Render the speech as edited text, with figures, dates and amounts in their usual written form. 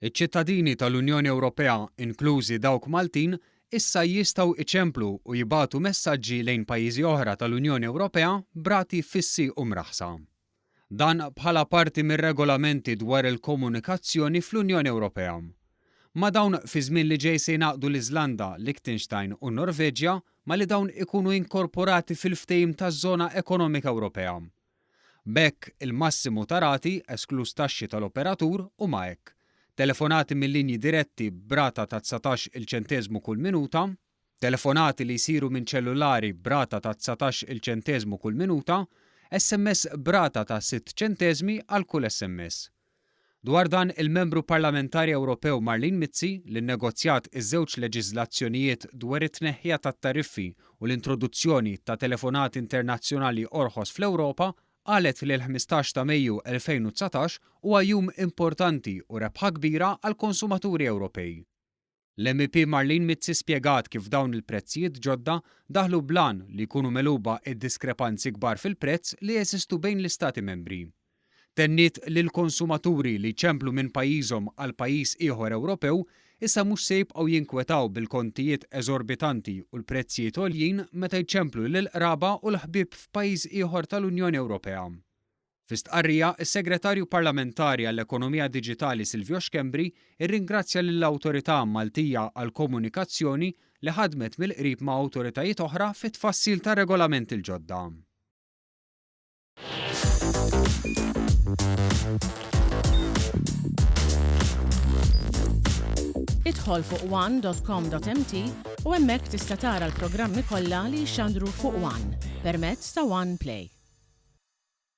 Iċ-ċittadini tal-Unjoni Ewropea, inklużi dawk Maltin, issa jistgħu iċemplu u jibagħtu messaġġi lejn pajjiżi oħra tal-Unjoni Ewropea b'rati fissi u mraħħsa. Dan bħala parti mir-regolamenti dwar il-komunikazzjoni fl-Unjoni Ewropea. Ma' dawn fiż-żmien li ġej se jingħaqdu l-Iżlanda, Liechtenstein u n-Norveġja malli dawn ikunu inkorporati fil-ftehim taż-Żona Ekonomika Ewropea. B'hekk, il-massimu ta' rati, eskluż taxxi tal-operatur, huma hekk, telefonati minn linji diretti b'rata ta' 19 il ċenteżmu kull minuta, telefonati li jsiru minn ċellulari b'rata ta' 19 il ċenteżmu kull minuta, SMS b'rata ta' sitt ċenteżmi għal kull SMS. Dwar dan, il-Membru Parlamentari Ewropew Marlene Mizzi, li nnegozjat iż-żewġ leġiżlazzjonijiet dwar it-tneħħija tat-tariffi u l-introduzzjoni ta' telefonati internazzjonali orħos fl-Ewropa, qalet li l-15 ta' Mejju 2019 huwa jum importanti u rebħa kbira għall-konsumaturi Ewropej. L-MEP Marlene Mizzi spjegat kif dawn il-prezzijiet ġodda daħlu bl-għan li jkunu megħluba d-diskrepanzi kbar fil-prezz li jeżistu bejn l-Istati Membri. Tenniet li l-konsumaturi li jċemplu minn pajjiżhom għal pajjiż ieħor Ewropew issa mhux se jibqgħu jinkwetaw bil-kontijiet eżorbitanti u l-prezzijiet għoljin meta jċemplu lill-qraba u l-ħbieb f'pajjiż ieħor tal-Unjoni Ewropea. Fi stqarrija, is-Segretarju Parlamentari għall-Ekonomija Diġitali Silvio Schembri rringrazzja lill-Awtorità Maltija għall-Komunikazzjoni li ħadmet mill-qrib ma' awtoritajiet oħra fit-tfassil tar-regolamenti l-ġodda. Idħol fuq one.com.mt u hemmhekk tista' tara l-programmi kollha li jixxandru fuq One permezz ta' One Play.